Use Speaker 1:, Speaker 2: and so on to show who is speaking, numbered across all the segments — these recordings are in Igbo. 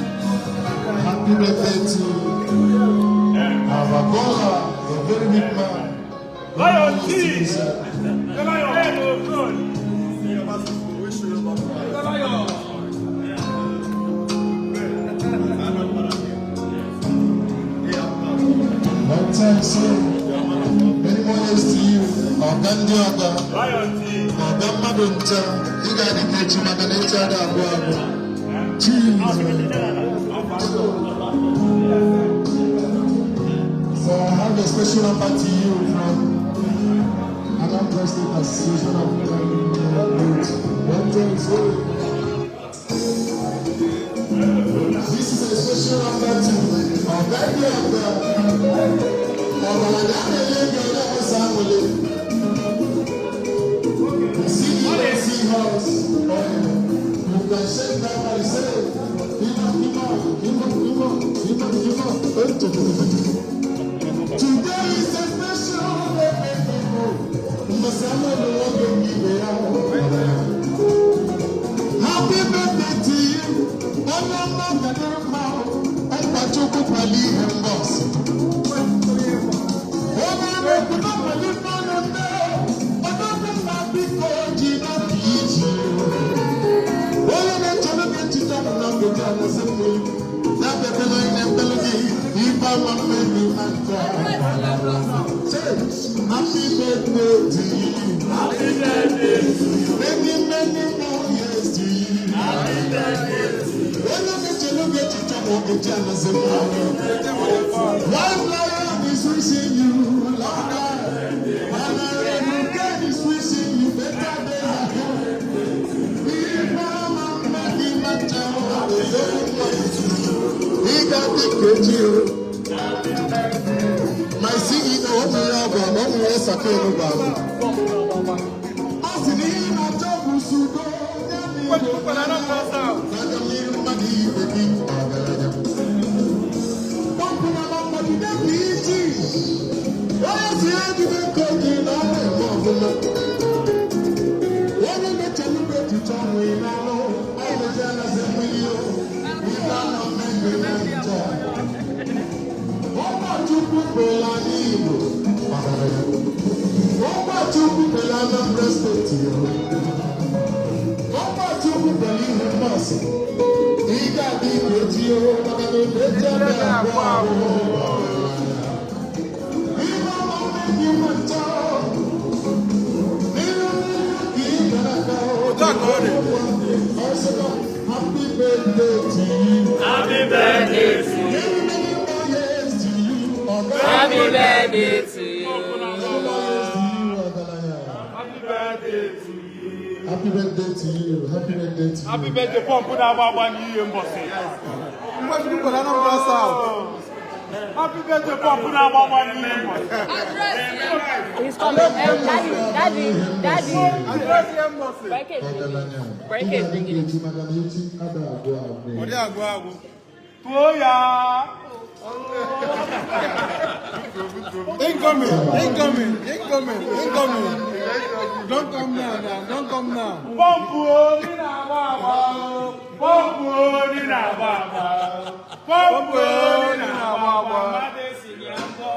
Speaker 1: Happy birthday to our brother, a very big man.
Speaker 2: Lion T! Lion!
Speaker 1: Long time soon. Many more years to you. Ọga ndị ọga,
Speaker 2: Lion T!
Speaker 1: Ọga mmadụ ncha, ị ga-adị ka echi maka na echi ada agwụ agwụ. Cheers, man. So I have a special number to you from Anambra State Association of Youth. One time, so this is a special number to Ọga ndị ọga, ọgaranya na-ele gị onye ọbụla nwere. The CEO House, you can shake that and say, Ima, Ima, Ima, Ima, Ima, Ima. Today is a special day for people. Mbasama no one give it. Happy birthday to you. Onye ọma gadere mma. Ọkwa Chukwu kwali ihe mbọsị. Onye na-ekwu na kwali mmanụ nne. Ọdọdụ mma biko ji na iji. Onye na-echere gị echiche bụ na nkeji amasị mmiri. Ya bịakwana anyị na-ekpere gị ife ama mmebi na nke a. Say, happy birthday to you.
Speaker 2: Happy birthday to you.
Speaker 1: Many, many more years to you.
Speaker 2: Happy birthday to you.
Speaker 1: Onye na-echere gị echiche bụ nkeji amasị mmiri. White lion is wishing you long life. Honorable Ken is wishing you better days ahead. Ife ọma mmebi na ncha ị ga-adị ka echi o. My CEO, ụmụ ya bụ ama, ụmụ ya sakelu bụ ama. Ọ sị na ihe na-achọ bụ sudo, ya na Igbo n'anya mmiri mmadụ ibe gị ọgaranya. Pọmpụ na mgbagide ka iji. Onye si ya jide nke oge na ọ na-eme ọfụma. Onye na-echere ube echiche ọnwụ ị na-alụ, ọ na-eji alazi mmiri o. Ife ama mmemme na ncha. Ọkwa Chukwu kwere anyị Igbo ọgaranya. Ọkwa Chukwu kwere Anambra Steeti o. Ọkwa Chukwu kwere ihe mmasị. Ị ga-adị ka echi o, maka na echi adịghị agwụ agwụ. Ihe ọma mmebi nwa ncha. N'iru n'iru ka ị gara aga o. Ọsịkọ, happy birthday to you.
Speaker 2: Happy birthday to you.
Speaker 1: Many, many more years to you. Ọga.
Speaker 3: Happy birthday to you.
Speaker 1: Many more years to you, ọgaranya.
Speaker 2: Happy birthday to you.
Speaker 1: Happy birthday to you. Happy birthday to you.
Speaker 2: Happy birthday, pọmpụ na-agba agba n'ihe mbọsị.
Speaker 3: Nwachukwu kwara Anambra South.
Speaker 2: Happy birthday, pọmpụ na-agba agba n'ihe mbọsị.
Speaker 4: He's coming. Daddy, daddy, daddy.
Speaker 3: Address ihe mbọsị.
Speaker 4: Break it.
Speaker 1: Ọgaranya.
Speaker 4: Break
Speaker 1: Ị
Speaker 4: it,
Speaker 1: ga-adị
Speaker 4: bring
Speaker 1: ka
Speaker 4: it.
Speaker 1: echi maka na echi ada agwụ agwụ.
Speaker 3: Ọ dị agwụ agwụ.
Speaker 2: Tụọ ya.
Speaker 3: Incoming, incoming, incoming, incoming. Don't come now, now. Don't come now.
Speaker 2: Pọmpụ onye na-agba agba. Pọmpụ onye na-agba agba. Pọmpụ onye na-agba agba. Mmadụ esi ya mbọ.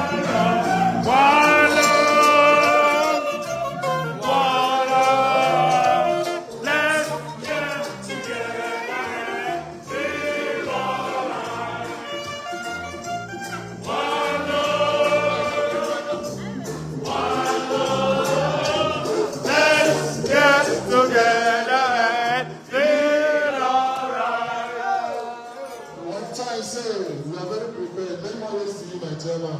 Speaker 2: One love, one love. Let's get together and feel alright. One love, one love. Let's get together and feel alright.
Speaker 1: One time say, we are very prepared. Many more years to you, my chairman.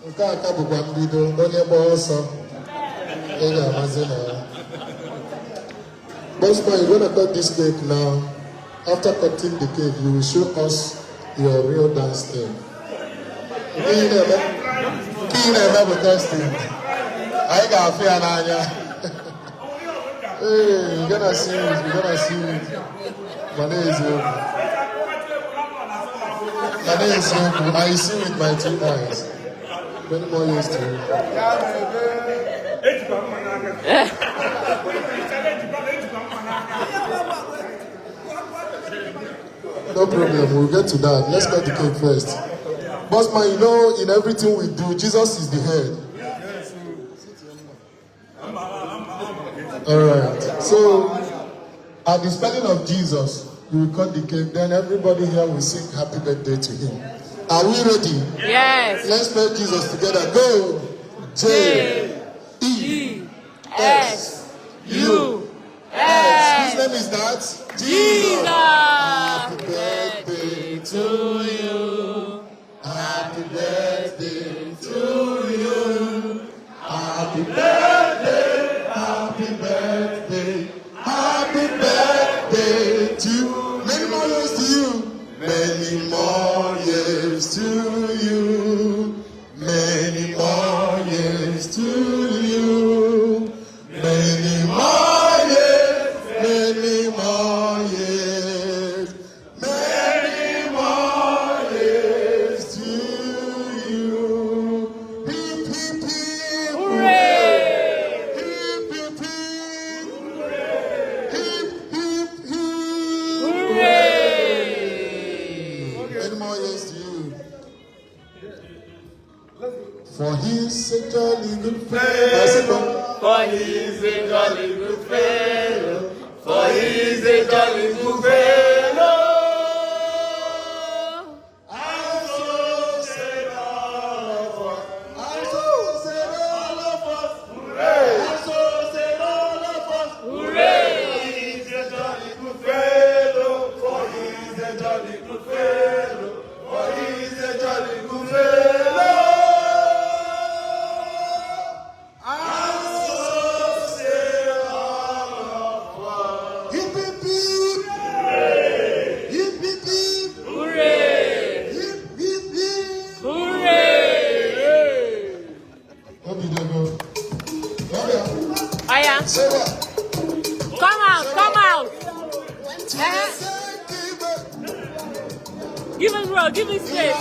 Speaker 1: Nke a ka bụkwa mbido onye gbaa ọsọ ị ga-amazi na ya. Bossman, you're gonna cut this cake now. After cutting the cake, you will show us your real dance step. Nke ị na-eme bụ testing. Anyị ga-afụ ya n'anya. Hey, you're gonna see it, you're gonna see it. Mana eziokwu. Mana eziokwu, I see with my two eyes. Many more years to you.
Speaker 2: Ejikwa mma n'aka. Ejikwa mma n'aka.
Speaker 1: No problem, we'll get to that. Let's cut the cake first. Bossman, you know, in everything we do, Jesus is the head. All right. So, at the spelling of Jesus, you will cut the cake, then everybody here will sing happy birthday to him. Are we ready?
Speaker 4: Yes.
Speaker 1: Let's spell Jesus together. Go. J E
Speaker 4: E
Speaker 1: S
Speaker 4: S U
Speaker 1: S.
Speaker 4: S.
Speaker 1: Whose name is that?
Speaker 4: Jesus.
Speaker 1: Happy birthday to you. Happy birthday to you. Happy birthday, happy birthday, happy birthday to you. Many more years to you. Many more years to you. Many more years to you. Many more years, many more years, many more years to you. Hip, hip, hip.
Speaker 4: Hooray!
Speaker 1: Hip, hip, hip. Hip, hip, hip.
Speaker 4: Hooray!
Speaker 1: Many more years to you. For he's a jolly good fellow.
Speaker 2: For he's a jolly good fellow. For he's a jolly good fellow.
Speaker 1: And so say all of us. And so say all of us. And so say all of us.
Speaker 4: Hooray!
Speaker 2: He's a jolly good fellow. For he's a jolly good fellow. For he's a jolly good fellow.
Speaker 1: And so say all of us. Hip, hip, hip.
Speaker 4: Give him room, give him space.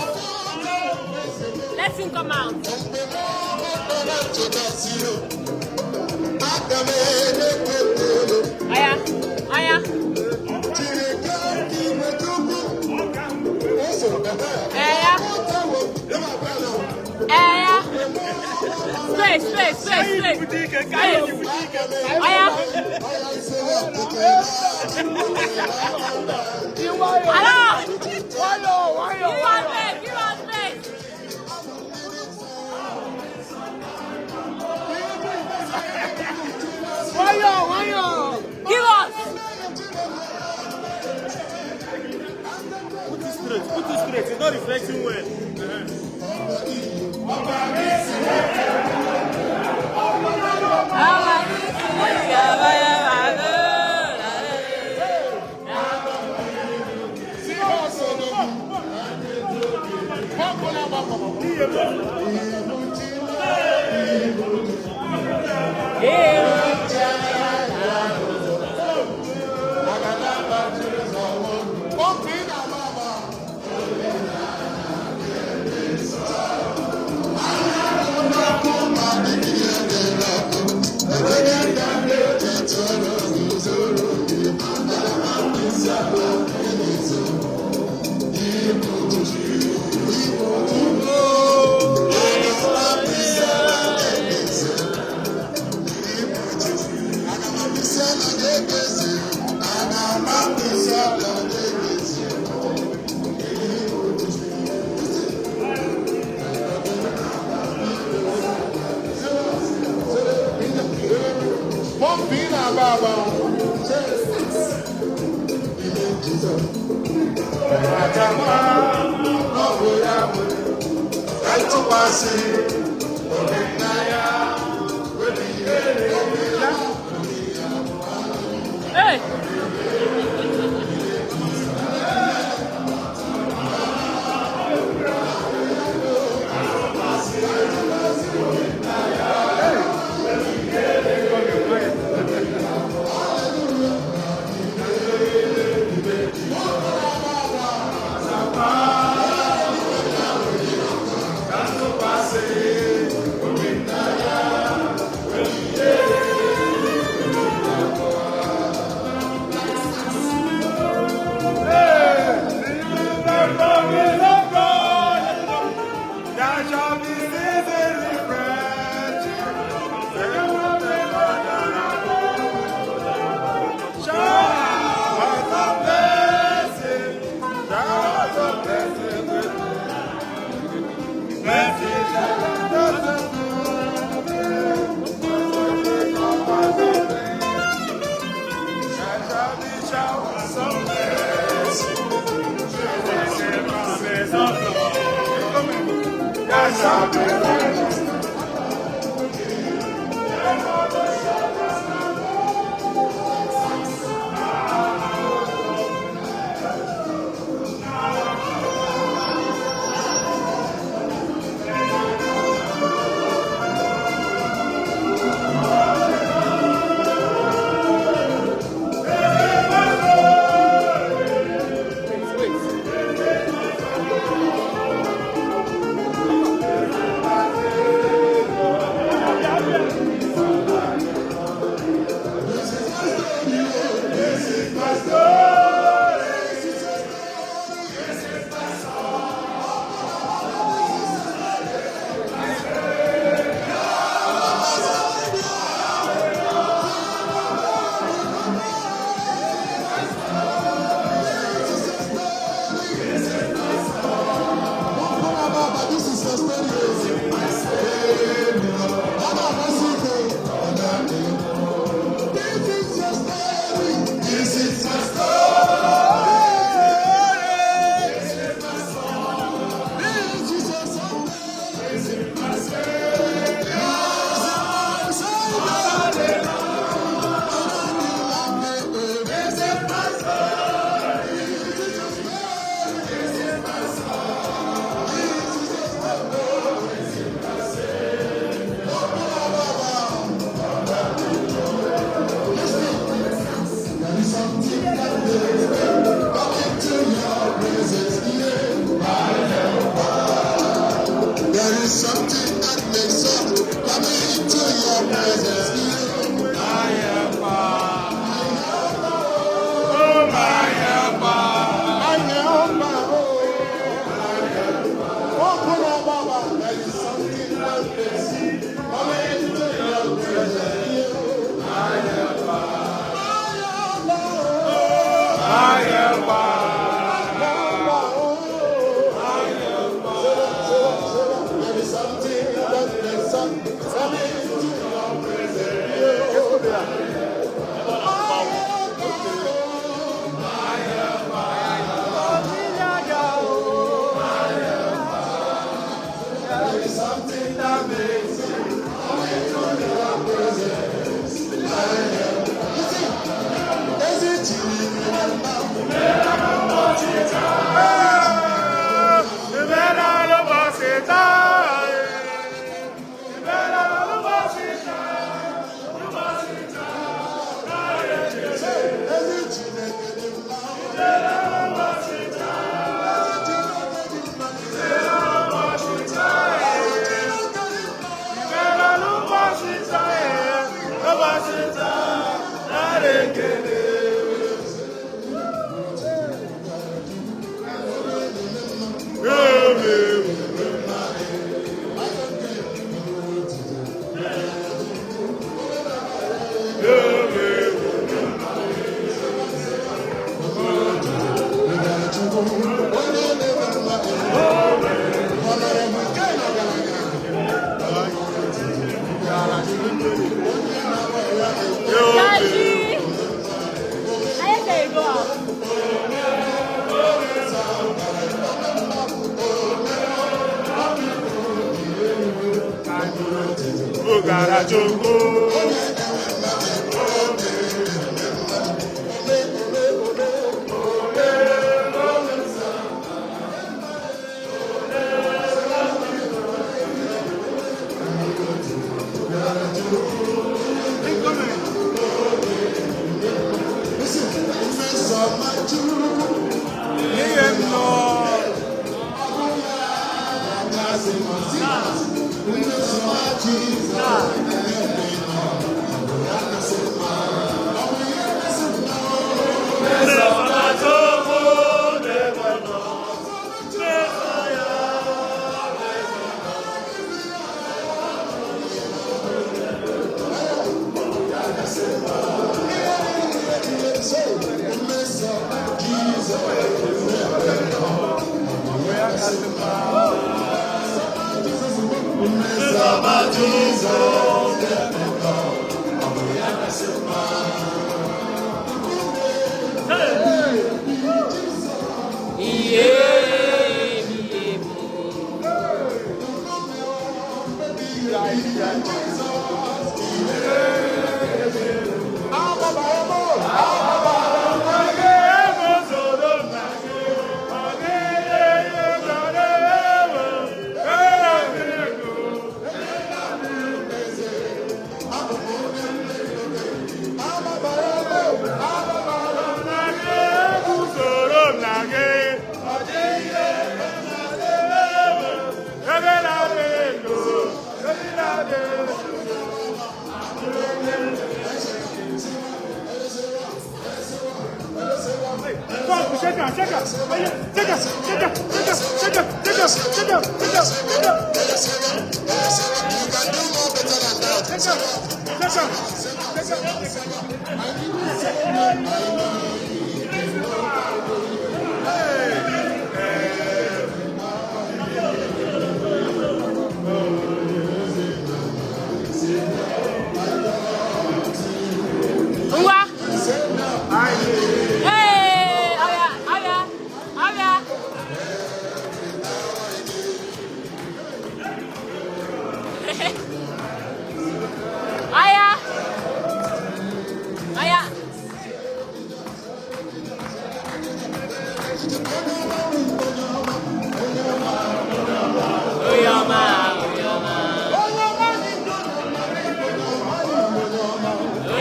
Speaker 4: Let him come out. Aya, aya. Aya. Aya. Space, space, space, space. Space. Aya. Hello. Give us space, give us space. Give us.
Speaker 2: Put it straight, put it straight. It's not reflecting well.
Speaker 1: Pọmpụ ị na-agba agba.
Speaker 4: Hey.
Speaker 2: Bịara Chukwu.
Speaker 3: Ihe m nọ.
Speaker 4: Iye, iye. Ngwa. Hey, oya, oya, oya. Oya. Oya. Oyoma, oyoma. Oyoma,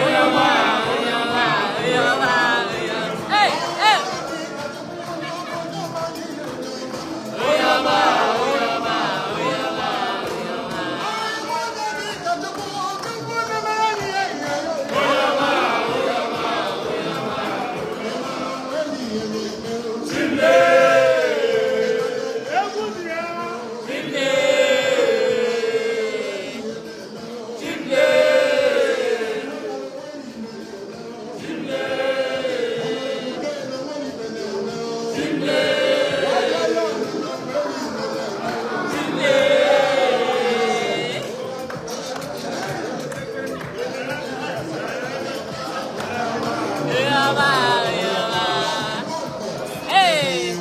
Speaker 4: oyoma, oyoma, oyoma. Hey, hey. Oyoma, oyoma, oyoma, oyoma. Chimney. Chimney. Oyoma, oyoma. Hey.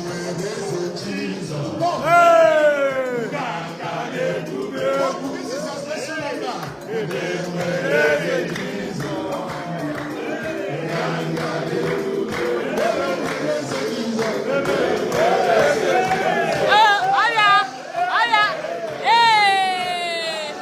Speaker 4: Oh, oya, oya. Hey.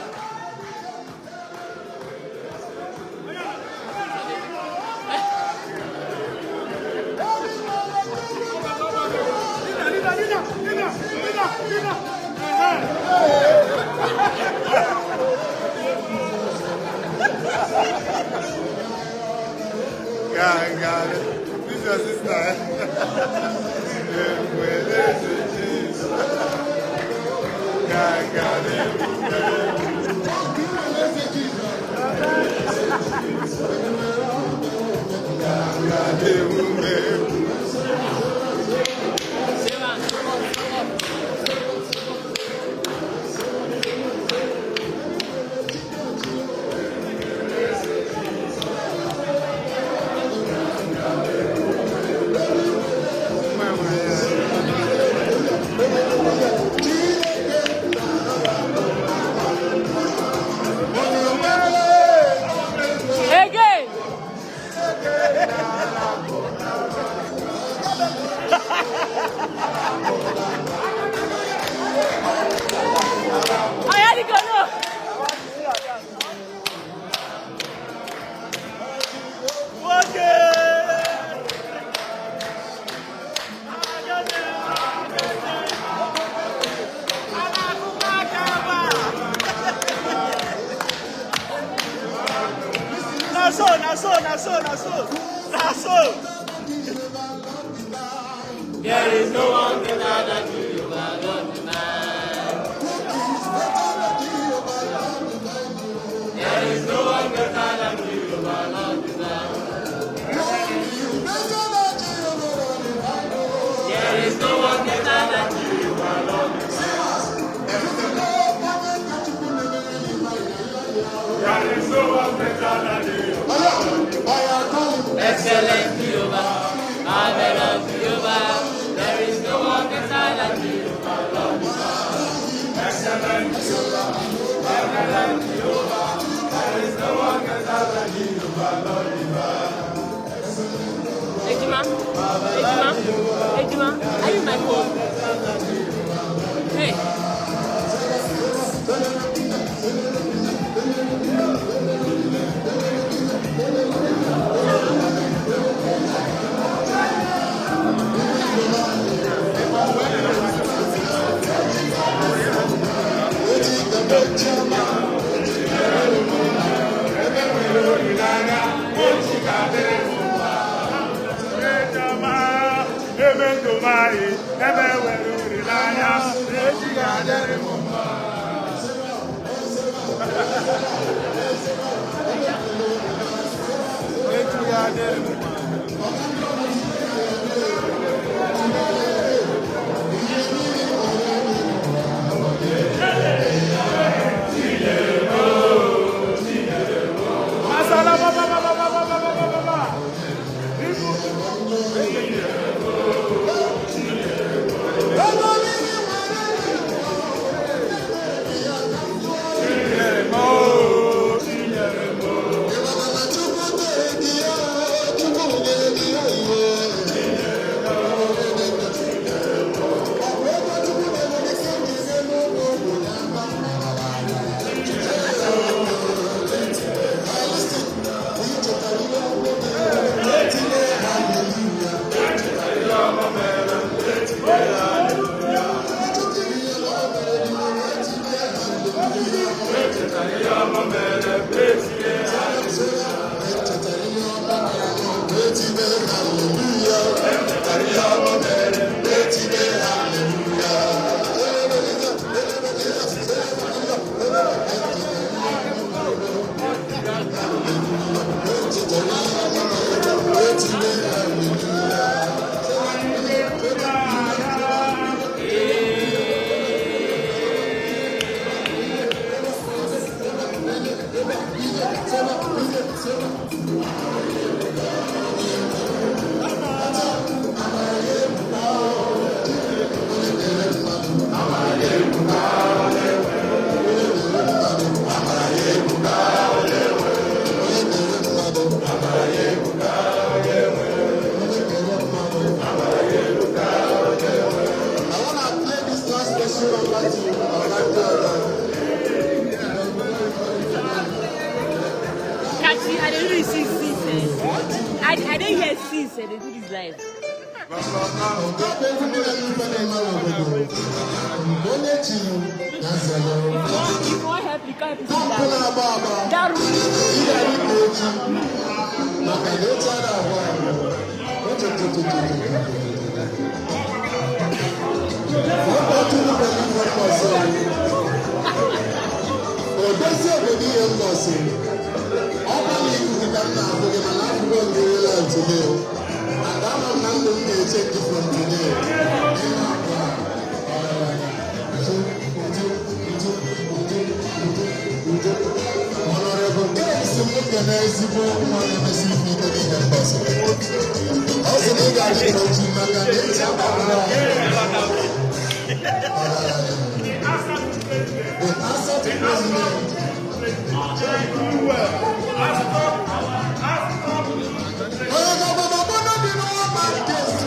Speaker 3: God, God. This is your sister. Eh? God, God.
Speaker 1: Chineke
Speaker 4: I had to go no.
Speaker 2: Na so, na so, na so, na so, na so.
Speaker 4: There is no one greater than Jehovah, Lord divine. There is no one greater than Jehovah, Lord divine. There is no one greater than Jehovah, Lord divine.
Speaker 2: There is no one better than you.
Speaker 4: Excellent Jehovah, marvelous Jehovah. There is no one greater than Jehovah, Lord divine.
Speaker 2: Excellent Jehovah, excellent Jehovah. There is no one better than Jehovah, Lord divine.
Speaker 4: Ejima, Ejima, Ejima, are you my phone? Hey.
Speaker 2: Ebe ndụ m anyị, ebe nwere olileanya, echi ga-adịrị m mma. Echi ga-adịrị m mma. Masala ba ba ba ba ba ba ba ba ba ba.
Speaker 1: I want to play this last question over to you. I would like to,
Speaker 4: Kachi, I don't really see since. Eh. I didn't hear since they do this live.
Speaker 1: Nke a bụ egwu ndị na-eme ife na-eme n'obodo. Mgbe onye chiri ya zere.
Speaker 4: If you want help, you can't help
Speaker 1: Pọmpụ
Speaker 4: yourself.
Speaker 1: na-agba agba,
Speaker 4: That room.
Speaker 1: ị ga-adị ka echi, maka na echi a na-agba agba. Otototototototo. Ọkwa Chukwu kwere ife mkpọsị. Odozi obodo ihe mkpọsị. Ọkwa na ikuku ka m na-afụ gị mana afụgo m gị real life today. And ama m na ndụ m na-eche gị from today. Ị na-akwa ọgaranya. Nju, nju, nju, nju, nju, nju. Honorable Gates m kene ezigbo nwa na-emesi ife ike n'ihe mkpọsị. Ọ sị na ị ga-adị ka echi maka na echi agbapụrụ anyị. Ọgaranya. The answer to president. Onye ga-agbaba gbọdọ dị n'ụwa ma nke si.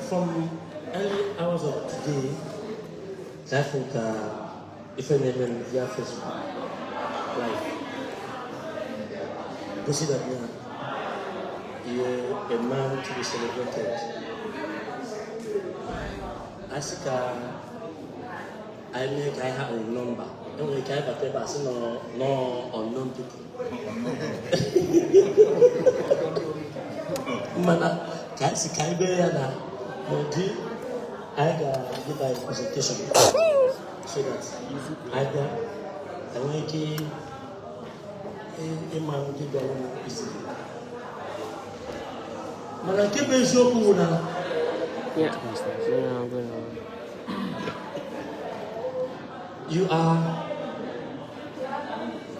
Speaker 4: From early hours of today, I think if I name via Facebook Live, you see that now you're a man to be celebrated. I think I make I have a number. And we can't but no unknown people. Mana I got give a presentation so that I got I want to a man give a easily. Mana keep eziokwu na
Speaker 5: yeah.
Speaker 4: You are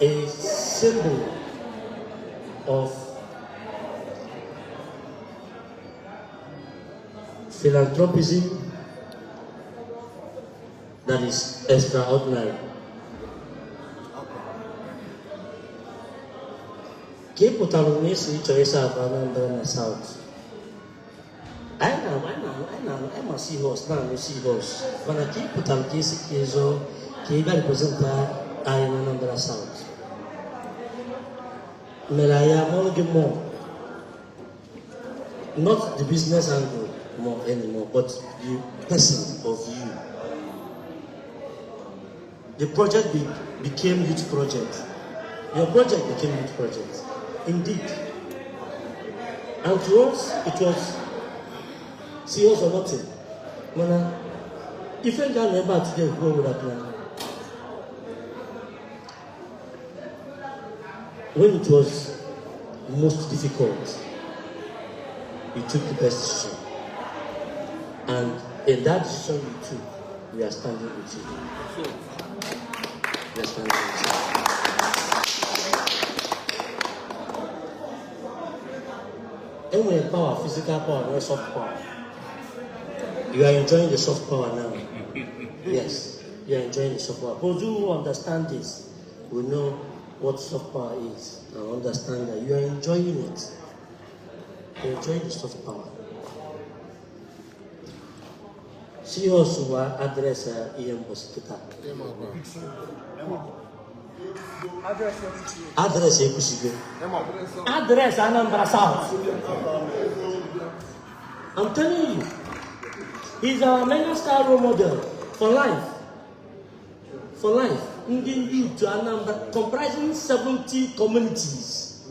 Speaker 4: A symbol of philanthropism that is extraordinary. Ka ị pụtara na esi ịchọrọ ịsa afọ Anambra na South, anyị na anyị ma Seahorse, na-anụ Seahorse, mana ka ị pụtara ka esi ka ịzọ ka ị bịa represent anyị na Anambra South mere anyị amụrụ gị more, not the business angle more anymore, but the person of you. The project became youth project. Your project became youth project indeed, and to us it was serious or nothing. Mana ife nga nọ ebe a today kwuo with that na when it was most difficult, you took the best decision, and in that decision you took, we are standing with you. We are standing with you. Enwere power, physical power, nwere soft power. You are enjoying the soft power now. Yes, you are enjoying the soft power. Those who understand this will know what soft power is and understand that you are enjoying it. You are enjoying the soft power. Seahorse wa address ihe mbọsị kịta. Address ekwusigo. Address Anambra South. I'm telling you, he's our mega star role model for life. For life. Ndị youth Anambra comprising 70 communities.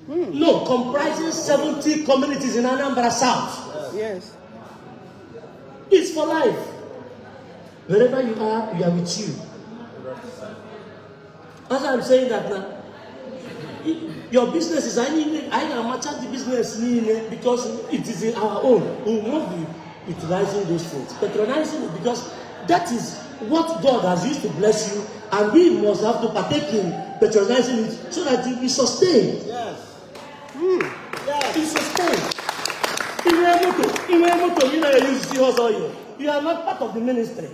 Speaker 4: No, comprising 70 communities in Anambra South.
Speaker 5: Yes.
Speaker 4: It's for life. Wherever you are, we are with you. As I'm saying that now, your business is, I need to the business niile because it is in our own. We will not be utilizing those things, patronizing it, because that is what God has used to bless you, and we must have to partake in patronizing it so that it will be sustained.
Speaker 1: Yes.
Speaker 4: Be sustained. Inwe moto, you know you use Seahorse oil. You are not part of the ministry.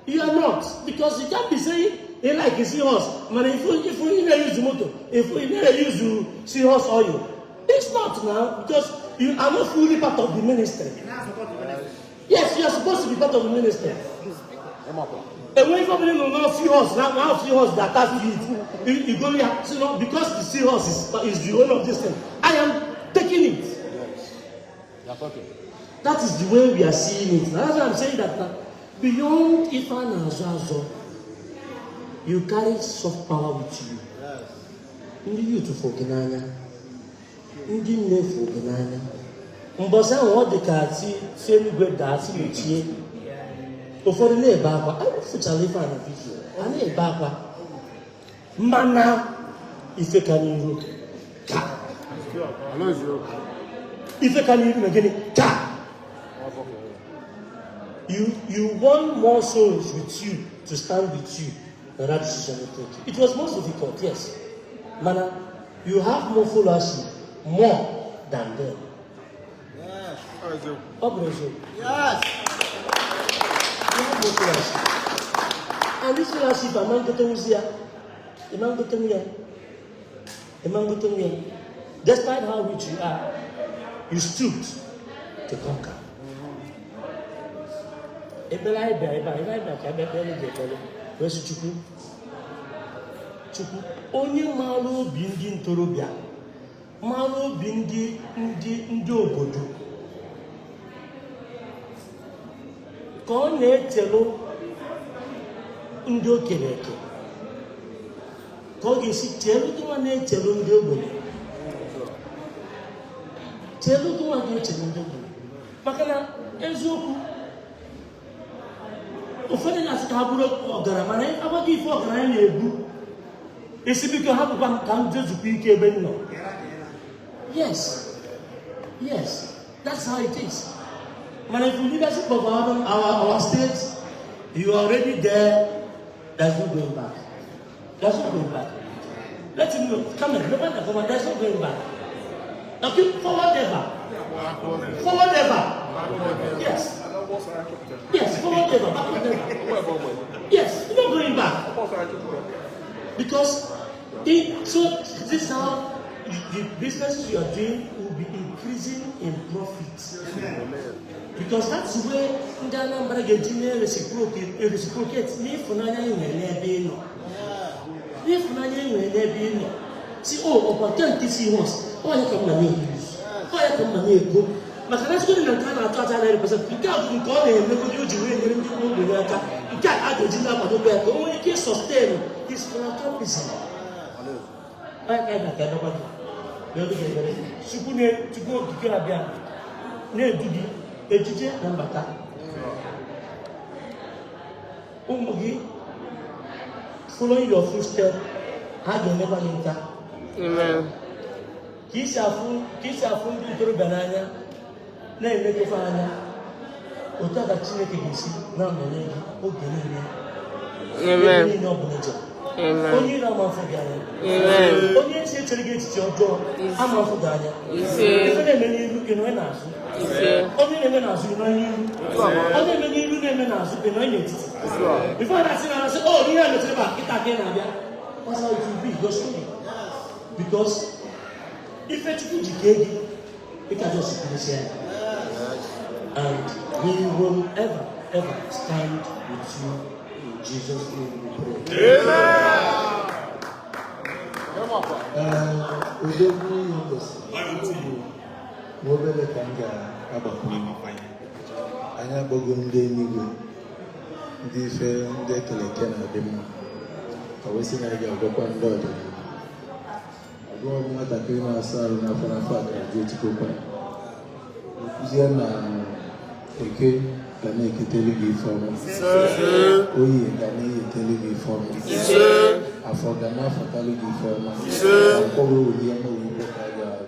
Speaker 4: You are not, because you can't be saying you like Seahorse. Man, if you never use the motor, if you never use the Seahorse oil, it's not now because you are not fully part of the ministry. Yes, you are supposed to be part of the ministry. And when somebody no know Seahorse, now Seahorse that attached to it, you go here, so now, because the Seahorse is the owner of this thing, I am taking it. That is the way we are seeing it. Now, that's why I'm saying that now, beyond ife a na-azọ azọ, you carry soft power with you. Ndị youth fụ gị n'anya, ndị nne fụ gị n'anya. Mbọsị ahụ ọ dị ka si eluigwe daa si mechie. Ụfọdụ na-ebe akwa, a fụchara ife a na video, a na-ebe akwa. Mana ife ka n'iru ka. Ife ka n'iru na gịnị ka. You want more souls with you to stand with you than that decision you take. It was most difficult, yes. Mana, you have more followership, more than them. Ọ bụrụ eziokwu.
Speaker 1: Yes.
Speaker 4: You have more followership. And this followership, ama ngotenwuzi ya. Ịma ngotenwu ya. Ịma ngotenwu ya. Despite how rich you are, you stooped to conquer. Ekpere anyị bịara ebe a, ebe anyị bịara ka ebe ekpere gị ekpere wee sị Chukwu, Chukwu onye maara obi ndị ntorobịa, mara obi ndị obodo, ka ọ na-echelụ ndị o kere eke, ka ọ ga-esi chelu gị nwa na-echelụ ndị ogbenye, chelu gị nwa ga-echelụ ndị ogbenye, maka na eziokwu ụfọdụ na-asị ka ha bụrụ ọgaranya, mana agbaghị ife ọgaranya na-ebu isi, biko hapụkwa m ka m jezukwa ike ebe m nọ. Yes, that's how it is. Mana if you leadership of our state, you are already there. There's no going back. There's no going back. Let him know. Come on, remember the government, there's no going back. Okay, forward ever. Forward ever. Yes. Yes, forward ever, backward never. Yes, you're not going back. Because so this is how the businesses you are doing will be increasing in profit. Because that's where ndị Anambra ga-eji na-reciprocate n'ịfụnanya ị nwere n'ebe ị nọ. N'ịfụnanya ị nwere n'ebe ị nọ. Si o ọkwa nke nke si hos, onye ka mma na-eyuzu, onye ka mma na-ego. Maka na ezigbo na nke a na-atụ atụ anaghị represent nke a bụ nke ọ na-emegodi o ji wee nyere ndị ogbenye aka, nke a ga-eji na-akwadokwa ya ka o nwee ike sustain his philanthropism. Onye ka anyị na-aka edokwa gị n'oge ga-ebere Chukwu Chukwu okike abịa na-edu gị ejije na mbata ụmụ gị following your footstep, ha ga-emekwa gị nka.
Speaker 5: Amen.
Speaker 4: Ka isi afụ ndị ntorobịa n'anya na-emekọfa anya otu a ka Chineke ga-esi na-anọnye gị oge niile. Ebe
Speaker 5: Amen.
Speaker 4: niile ọ bụla ije.
Speaker 5: Amen.
Speaker 4: Onye iro ama afụ gị anya.
Speaker 5: Amen.
Speaker 4: Onye ntị echere gị echiche ọjọọ ama afụ gị anya.
Speaker 5: Ise.
Speaker 4: Ife na-eme n'iru gị nọ n'azụ.
Speaker 5: Ise.
Speaker 4: Onye na-eme n'azụ gị nọ n'iru. Onye na-eme n'iru na-eme n'azụ gị nọ n'etiti. Before na-asị na asị, oh, ihe a metere ebe a, kịta ka ị na-abịa. That's how it will be, your story. Because ife Chukwu ji kee gị, ị ka just kwurụsị ya. And we will ever, ever stand with you in Jesus' name we pray.
Speaker 1: Odogwu ihe ngosi bụ obere ka m ga-agbakwunye. Anyị akpọgo ndị eluigwe, ndị ife ndị ekele eke na-adị mma, ka wee sị na anyị ga-agwakwa ndị ọdịnala. Agụọ m nwatakịrị na-asa arụ n'afọ n'afọ a ga-ajụ etikokwa kụzie na eke ga na-eketelu gị ife ọma, oyi ga na-eyetelu gị ife ọma, afọ ga na-afọtalụ gị ife ọma, nkwọ wee welie ama wee gwọ ka a ga-arụ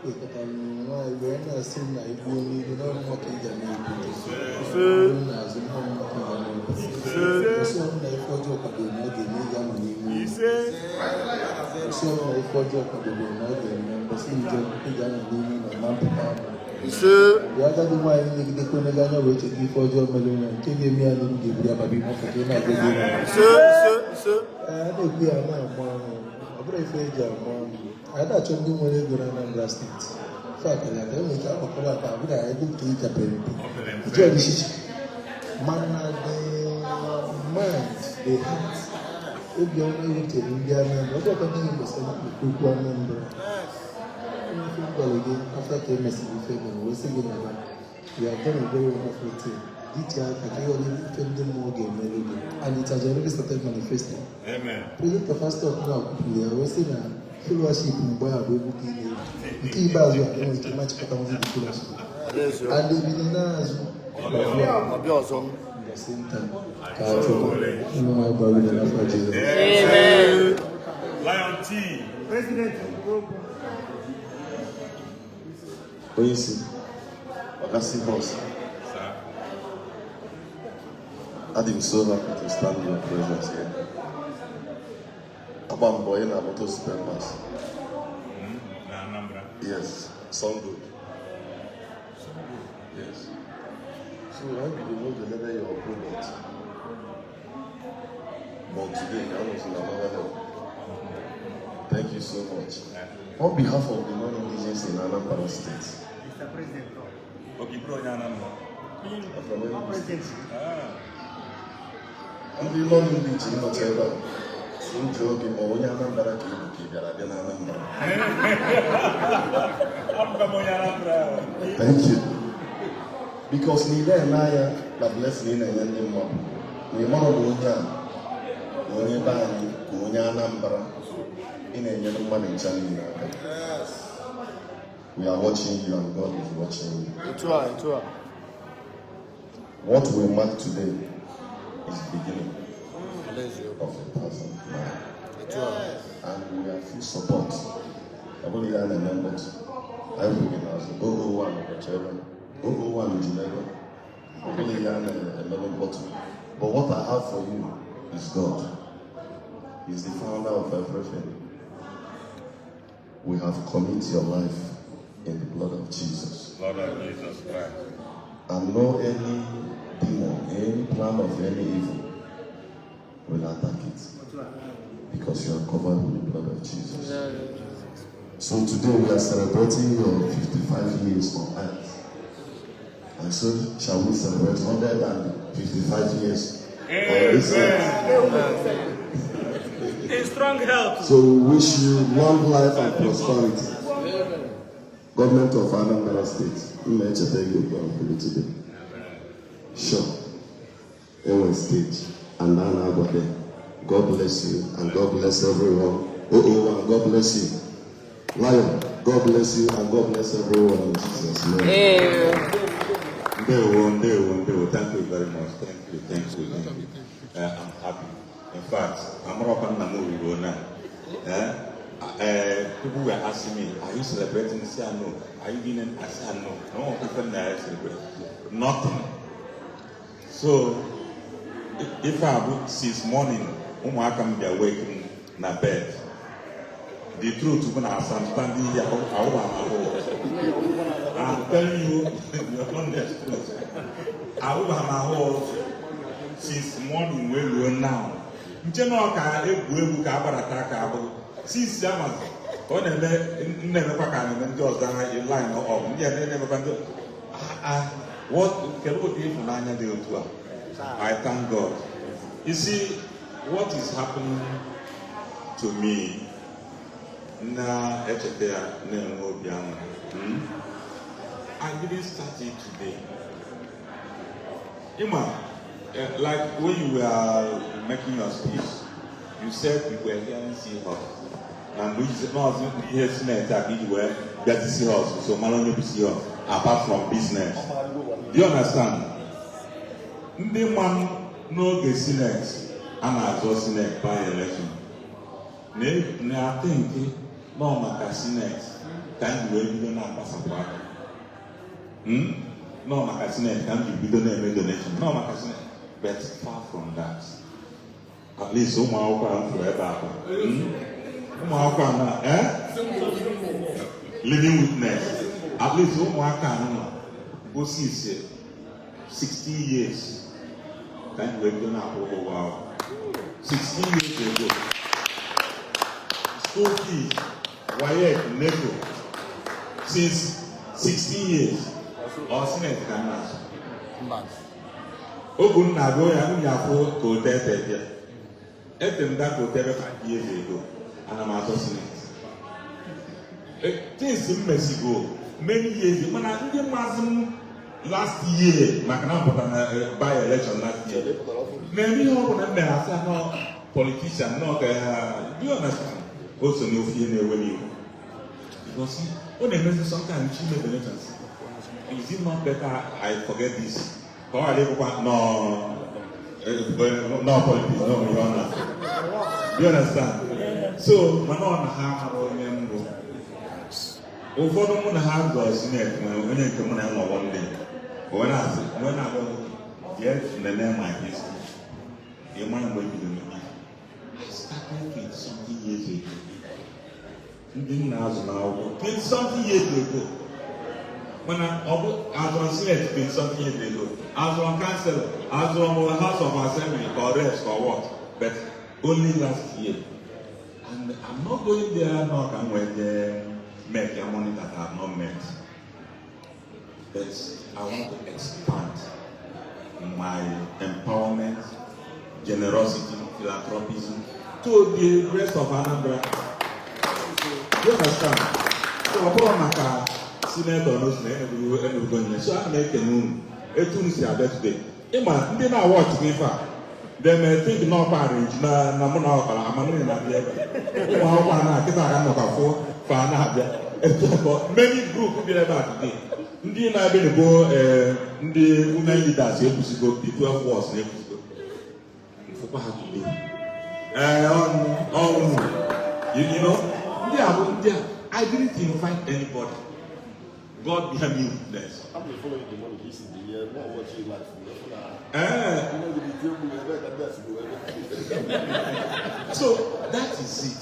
Speaker 1: ekọtara nwaanyị wee na-asị na igbuo n'ihu n'ọrụ nwoke ị ga na-ebute bụrụ n'azụ n'ọrụ nwoke ị ga na-ebute ọsị ọbụla ife ọjọọ kwadoro na ọ ga-eme, ị ga-anọ n'ime ụlọ. Ọsị ọbụla ife ọjọọ kwadoro na ọ ga-eme mbọsị njọ, ị ga-anọ n'ime ụlọ ma mpụta ama. Bịa agadi nwaanyị megidekwa onye anya wee cheta ife ọjọọ mere nwa nke ga-eme ya n'uru ga-eburu ya baba ime ọfọ ka ị na-agọzi ya. Ee, a na-ekwu ya na-amụ amụ, ọ bụrụ ife eji amụ amụ. Anyị na-achọ ndị nwere ego na Anambra steeti fe akara aka enwere ike akpakọrọ akpa abụrụ ya ego nke ịka pere mpe iji ọdịchichi, mana the mind, the heart, obiọma ewutere ndị Anambra. Ọ bụrụkwa ndị gbasara okwu Anambra, onye ife m gwara gị after ka e mesịrị ife mere wee sị gị na you have done a very wonderful thing. Dịche aka ka ihe ọdị ife ndị mmụọ ga-emere gị, and it has already started manifesting.
Speaker 2: Amen.
Speaker 1: President of Pastor now kwupụrụ ya wee sị na fellowship mgbe a bụ egwu ka ị na-egwu nke ikpeazụ a enwere ike machịkọta nzi the fellowship and ebido n'azụ ọbịa the same time ka a chụpụ ụmụ nwaanyị gbara uru n'afọ Jizọs.
Speaker 5: Amen.
Speaker 2: Lion T.
Speaker 6: Onye isi Oga Seahorse,
Speaker 2: Sir.
Speaker 6: adị m so happy to stand in your presence here. Agba mbọ ị na moto spare parts.
Speaker 2: Na Anambra.
Speaker 6: Yes, Sungood. Yes. So I be the one to deliver your product. But today, I was in another level. Thank you so much. On behalf of the non-indigenous in Anambra State,
Speaker 2: Okay, bro, onye Anambra.
Speaker 6: from Enugu State, ndị non-indigenous nọcha ebe a, si m jụọ gị ma onye Anambra ka ị bụ ka ị bịara abịa na Anambra.
Speaker 2: Abụkwa m onye Anambra.
Speaker 6: Thank you. Because na ị na-ene anya na blessing ị na-enye ndị mmadụ na ị mara na onye a na onye be anyị ka onye Anambra ị na-enyere mmadụ ncha niile aka. We are watching you and God is watching you. What we mark today is the beginning of 1,000 miles. And we are full support. Ọ bụrụ ihe a na-eme mkpọtụ, anyị kwụ gị n'azụ. 001 ụbọchị ebe 001 jiri ego. Ọ bụrụ ihe a na-emelụ mkpọtụ. But what I have for you is God. He's the founder of everything. We have committed your life in the blood of Jesus.
Speaker 2: Lord of Jesus Christ.
Speaker 6: And no any demon, any plan of any evil will attack it. Because you are covered with the blood of Jesus. So today we are celebrating your 55 years on earth. And so shall we celebrate 155 years on this earth.
Speaker 4: In strong health.
Speaker 6: So we wish you long life and prosperity. Government of Anambra State, mma echeta gị okwu ahụ kwuru today. Sure. Enwe stage and a na-agwa them. God bless you and God bless everyone. 001, God bless you. Lion, God bless you and God bless everyone in Jesus' name.
Speaker 5: Amen.
Speaker 7: Ndewo, ndewo, ndewo. Thank you very much. Thank you, thank you, thank you. I'm happy. In fact, I'm not gonna now. People were asking me, "Are you celebrating?" I said, "No." "Are you doing it?" I said, "No." No one people now celebrate. Nothing. So, if I would since morning, ụmụaka m bịa wake m na bed. The truth bụ na as I'm standing here, I will I'm telling you the honest truth. Ahụ m ahụ since morning wee ruo now. Nche na ọ ka egwu egwu ka agbadata aka abụ since ya mazi ka ọ na-eme na-emekwa ka na-eme ndị ọzọ line up ndị a na-emekwa ndị ah ah what kedu ụdị ịfụnanya dị otu a. I thank God. You see what is happening to me na-echeta ya na-enwe obi aṅụrị. I didn't start it today. Ima, like when you were making your speech, you said you were hearing Seahorse. Na mgbe iji nọọsụ ihe Senate a ka iji wee bịazi Seahorse, so mara onye bụ Seahorse, apart from business. Do you understand? Ndị ma m n'oge Senate a na-azọ Senate by election na-ate nke nọ maka Senate ka m ji wee bido na-agbasapụ aka. Nọ maka Senate ka m ji bido na-eme donation. Nọ maka Senate. But far from that. At least ụmụ akwụkwọ a m fụrụ ebe a kwa. Ụmụ akwụkwọ a na eh? Living witness. At least ụmụaka a nọ bụ since 16 years ka m ji wee bido na-akwụ ụgwọ akwụkwọ. 16 years ago. School fees, WAEC, NECO, since 16 years. Ọ Senate ka m na-azụ. Oge m na-agụ ya, m ga-afụ ka ote ete bịa. Ete m da ka ote ebe 5 years ago. Ana m azọ Senate. Things m mesigo many years, mana ndị mazị m last year maka na m pụtara na by election last year. Na-eme ihe ọ bụla m mere asị nọ politician nọ ka ya. Do you understand? O so n'ofe ihe na-ewe n'iwu. Because ọ na-emezi sometimes chi ime donations. Is it not better I forget this? Ka ọ ghara ịbụkwa nọ nọ politics nọ ihe ọ na. Do you understand? So mana ọ na ha mara onye mbụ. Ụfọdụ mụ na ha gọọ Senate nwere onye nke mụ na ya nọ one day. O wee na-asị, wee na-agwa nwoke, jee nene my history. Ị mara mgbe e bidoro ime. I started 20 something years ago. Ndị m na-azụ n'akwụkwọ 20 something years ago. Mana ọ bụ azụrụ Senate 20 something years ago. Azụrụ council, azụrụ m House of Assembly or reps or what. But only last year. And I'm not going there now ka m wee jee make your money that I have not met. But I want to expand my empowerment, generosity, philanthropism to the rest of Anambra. Do you understand? So ọ bụrụ maka senator n'otu na emebugo nye so ana m ekene unu etu unu si abịa today. Ịma ndị na-awatch n'ife a, they may think na ọkwa arrange na mụ na ọkara amamiri na-abịa ebe a. Ụmụ akwụkwọ a na kịta aka nnọkwa fụ fa na-abịa. Etu ọkọ many group bịara ebe a today. Ndị na-abịa n'ebo ndị women leaders ekwusigo, the 12 wards na-ekwusigo. Mfụkwa ha today. Ee, ọnụ ọnụ ndị a bụ ndị a. I didn't invite anybody. God bear me witness.
Speaker 6: I'm gonna follow you the money this is the year. Not watch you life.
Speaker 7: Ee.
Speaker 6: You know, the table, the best.
Speaker 7: So That is it.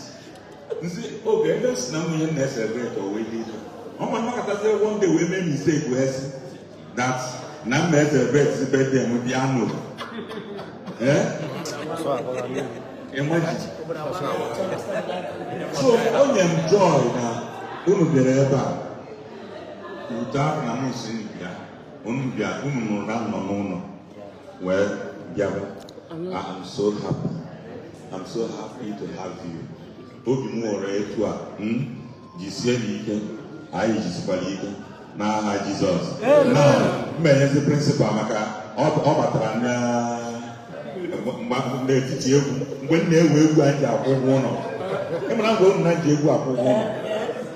Speaker 7: Nzi oge ebe si na nwunye m na-celebrate o wee dị iche. Ọ ma nnọkọtazie one day wee mee mistake wee sị that na m na-celebrate birthday m bịa nụ. Eh? Imagine. So o nye m joy na unu bịara ebe a. Ute ahụ na m si bịa, unu bịa, unu nụrụ na m nọ n'ụlọ wee bịaba. I am so happy. I'm so happy to have you. Obi m nwere etu a, jisie m ike, anyị jisikwara ike n'aha Jizọs. Now, m enyezi principal maka ọ batara n'etiti egwu mgbe m na-ewe egwu anyị ji akwụ ụgwọ ụlọ. Ịmara mgbe unu na ji egwu akwụ ụgwọ ụlọ.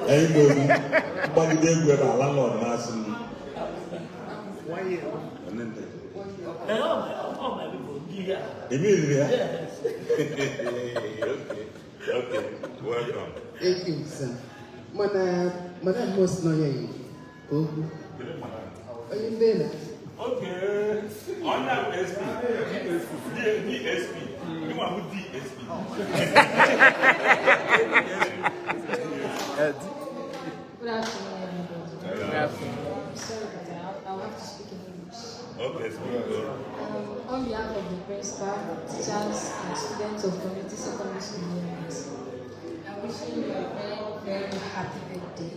Speaker 7: Anyị gba egwu mgbagide egwu ebe a landlord na-asị m.
Speaker 4: And all my people, yeah.
Speaker 7: Emiri ya?
Speaker 4: Yes.
Speaker 7: Okay, welcome.
Speaker 8: Thank you, sir. Mana Madam Host nọ ya yi ka okwu. Onye mbe na
Speaker 7: Okay. Onye bụ SP. DSP. Ịnwa bụ DSP.
Speaker 9: Good afternoon, everybody.
Speaker 7: Good afternoon.
Speaker 9: I'm sorry, but I'll have to speak in English.
Speaker 7: Okay, speak.
Speaker 9: On behalf of the principal, teachers, and students of Community Secondary School Unit, I'm wishing you a very, very happy birthday,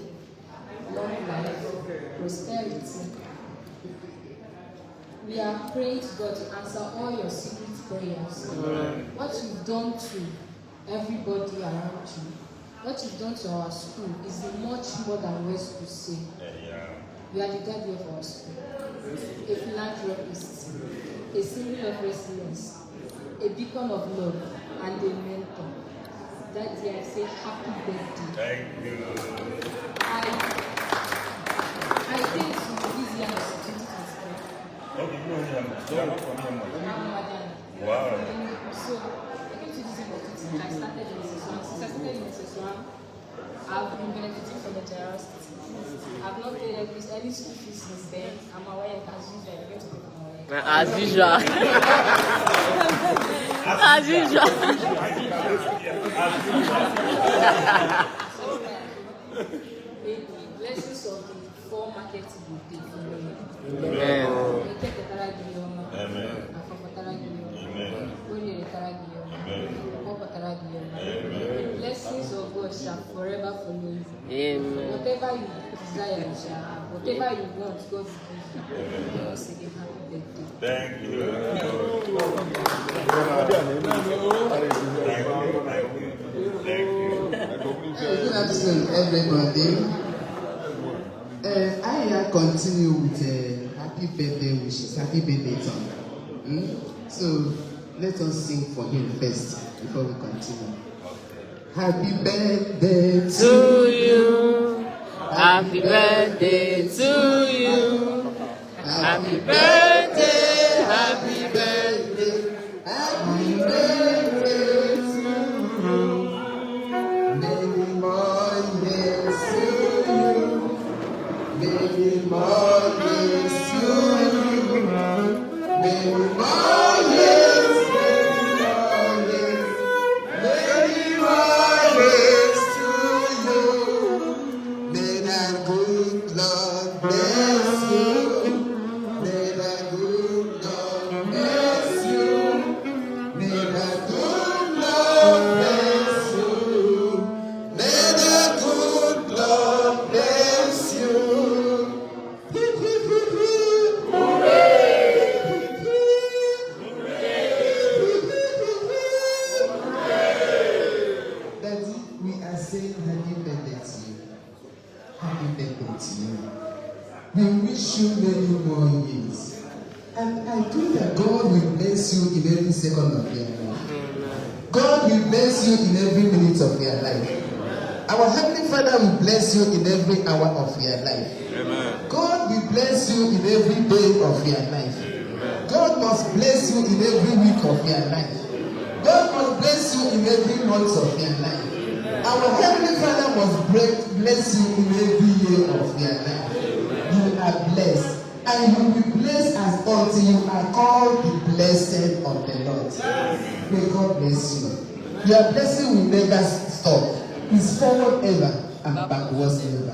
Speaker 9: long life, prosperity. We are praying to God to answer all your secret prayers. What you've done to everybody around you, what you've done to our school is much more than words could say. You are the guardian of our school, a philanthropist, a symbol of resilience, a beacon of love, and a mentor. That day I say happy birthday.
Speaker 7: Thank you.
Speaker 9: I came to this year of 2023.
Speaker 7: Okay, you know him. You are from him.
Speaker 9: I'm Madam.
Speaker 7: Wow.
Speaker 9: So I came to this year of 2023. I started in SS1. Since I started in SS1, I've been benefiting from the generosity. I've not paid any school fees since then. I'm aware as usual. I'm going to pay for my way.
Speaker 5: As usual. As usual.
Speaker 9: So, may the blessings of the four markets will be follow you.
Speaker 5: Amen.
Speaker 9: Eke ketara gị ihe ọma.
Speaker 7: Amen.
Speaker 9: Afọ pụtara gị ihe ọma.
Speaker 7: Amen.
Speaker 9: Orie retara gị ihe ọma.
Speaker 7: Amen.
Speaker 9: Nkwọ pụtara gị ihe ọma.
Speaker 7: Amen.
Speaker 9: The blessings of God shall forever follow you.
Speaker 5: Amen.
Speaker 9: Whatever you desire, you shall have. Whatever you want, God will give you. Once again, happy birthday.
Speaker 7: Thank you. Thank you. Thank you. Thank you.
Speaker 8: Good afternoon, everybody. I continue with happy birthday wishes, happy birthday song. So let us sing for him first before we continue. Happy birthday
Speaker 5: To you. Happy birthday to you. Happy birthday, happy birthday,
Speaker 8: happy birthday to you. Many more years to you. Many more years to you. Many more years, many more years, many more years to you. May the good Lord bless you. May the good Lord bless you. May the good Lord bless you. May the good Lord bless you. Hip, hip, hip, hip. Hooray! Hip, hip, hip. Hip, hip, hip, hip. Daddy, we are saying happy birthday to you. Happy birthday to you. We wish you many more years. And I pray that God will bless you in every second of your life. God will bless you in every minute of your life. Our Heavenly Father will bless you in every hour of your life.
Speaker 7: Amen.
Speaker 8: God will bless you in every day of your life. God must bless you in every week of your life. God must bless you in every month of your life. Our Heavenly Father must bless you in every year of your life. You are blessed, and you will be blessed as until you are called the blessed of the Lord. May God bless you. Your blessing will never stop. It's forward ever and backwards never.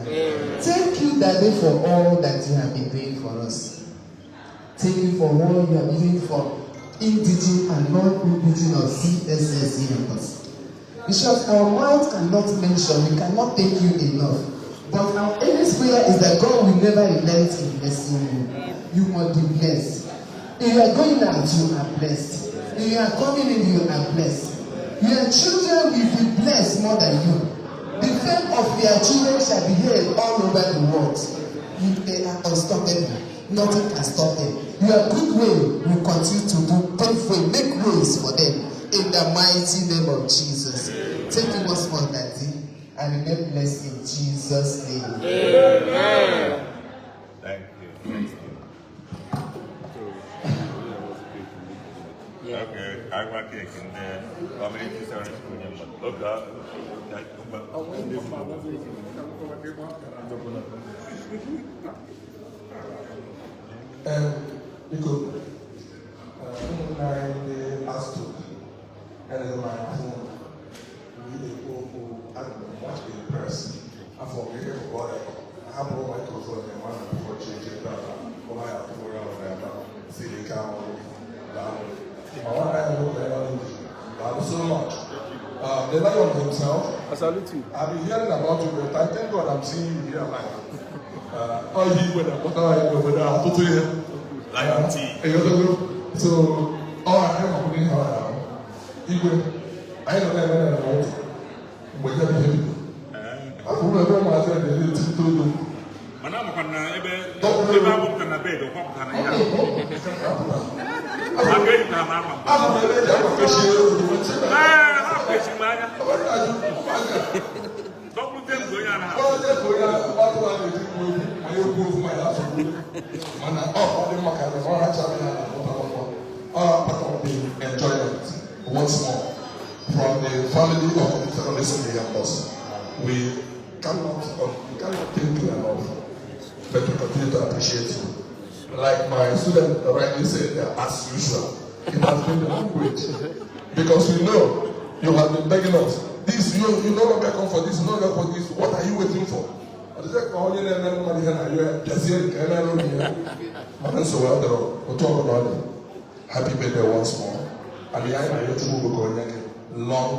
Speaker 8: Thank you, Daddy, for all that you have been doing for us. Thank you for all you have been doing for indigene and non-indigene of CSS members. In short, our mouth cannot mention, we cannot thank you enough. But our earnest prayer is that God will never relent in blessing you. You must be blessed. If you are going out, you are blessed. If you are coming in, you are blessed. Your children will be blessed more than you. The fame of your children shall be heard all over the world. They are unstoppable. Nothing can stop them. Your good way will continue to do pave way, make ways for them. In the mighty name of Jesus. Thank you once more, Daddy. And remain blessed in Jesus' name.
Speaker 5: Amen.
Speaker 7: Thank you. Thank you. Okay, I want cake in the community service school. Okay.
Speaker 3: Biko, ụmụnna anyị ndị ASTU elere m anya fụ mgbe ị na-ekwu okwu, adị m much impressed. Afọ m ihe bụ ọrịa hapụrụ microphone na nwa na before change ebe a ụlọ ya tụrụ ahụ na ebe siri ike ahụ. Daalụ. Ma nwanne anyị nwoke ya nọ, daalụ so much. The lion himself.
Speaker 2: I salute you.
Speaker 3: I've been hearing about you, but I thank God I'm seeing you here live. Ọ ihe igwe na-akpọtara anyị n'obodo a ọtụtụ ihe.
Speaker 7: Lion tea.
Speaker 3: Ịghọtago? So, ọ anyị makwụrụ ihe ọ na-ahụ. Igwe, anyị nọ na-eme na n'ụtụ mgbe ya bụ ihe bido. Afọ ụlọ ebe ụmụazị a na-eri eti ntolu.
Speaker 7: Mana amakwa na ebe ebe agbapụtara na bed, ọ kwapụtara na ya. Aka ejikara m akwa.
Speaker 3: Afọ m ebe eji akwa kechie ozugbo ntị na.
Speaker 7: Ee, ha kechiri m anya.
Speaker 3: Ọ bụrụ na ajụ ụmụazị a.
Speaker 7: Dọkpụte m ka onye anaghị.
Speaker 3: Onye bụ onye atụrụ a na-eji mgbe egwu ma ya okwu okwu ma ya asụgbu, mana ọ dị mma ka ọ hacha ya na akwụkwọ ọ part of the enjoyment. Once more, from the family of secondary school campus, we cannot thank you enough, but we continue to appreciate you. Like my student rightly said, as usual, it has been the language, because we know you have been begging us this. You no longer come for this, you no longer for this. What are you waiting for? Ọ dịzị ka onye na-eme mmadụ ihe na-ayọ ya bịazie ka emere obi ya, mana nsogbu adịrọ. Otu ọbụla ọ dị, happy birthday once more, and ya anyị na-ayọ Chukwu bụ ka onye gị long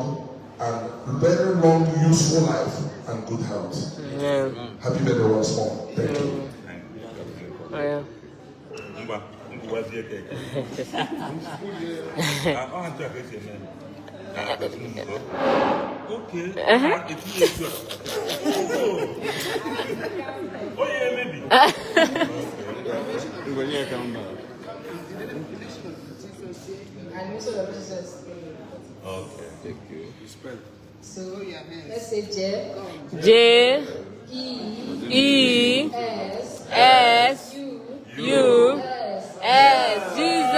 Speaker 3: and very long useful life and good health.
Speaker 5: Amen.
Speaker 3: Happy birthday once more. Thank you.
Speaker 5: Yeah.
Speaker 7: Ngwa, ngwazie cake. Ah, ọ ha ntu a ka esi eme. Ah, okay. Etinye etu a. Oh. Onye emebi.
Speaker 9: And also the Jesus.
Speaker 7: Okay. Thank you.
Speaker 9: So let's say J
Speaker 5: J
Speaker 9: E
Speaker 5: E
Speaker 9: S
Speaker 5: S
Speaker 9: U
Speaker 5: U
Speaker 9: S.
Speaker 5: S, Jesus.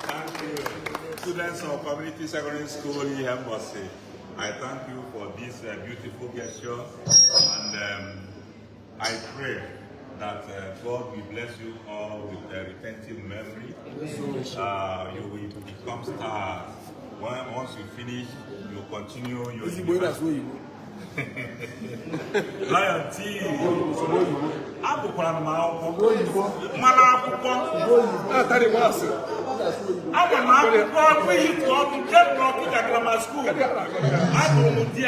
Speaker 7: Thank you. Students of Community Secondary School Ihembosi, I thank you for this beautiful gesture, and I pray that God will bless you all with a retentive memory. You will become stars. Once you finish, you continue your
Speaker 3: Ezigbo ị na-asụ oyibo.
Speaker 7: Lion T. Agụkwara m akwụkwọ. Mana akwụkwọ.
Speaker 3: Na-atarị m asị.
Speaker 7: Aga m akwụkwọ ekweghị ka ọ bụ jee n'Ọkịja Grammar School. Agụrụ m di a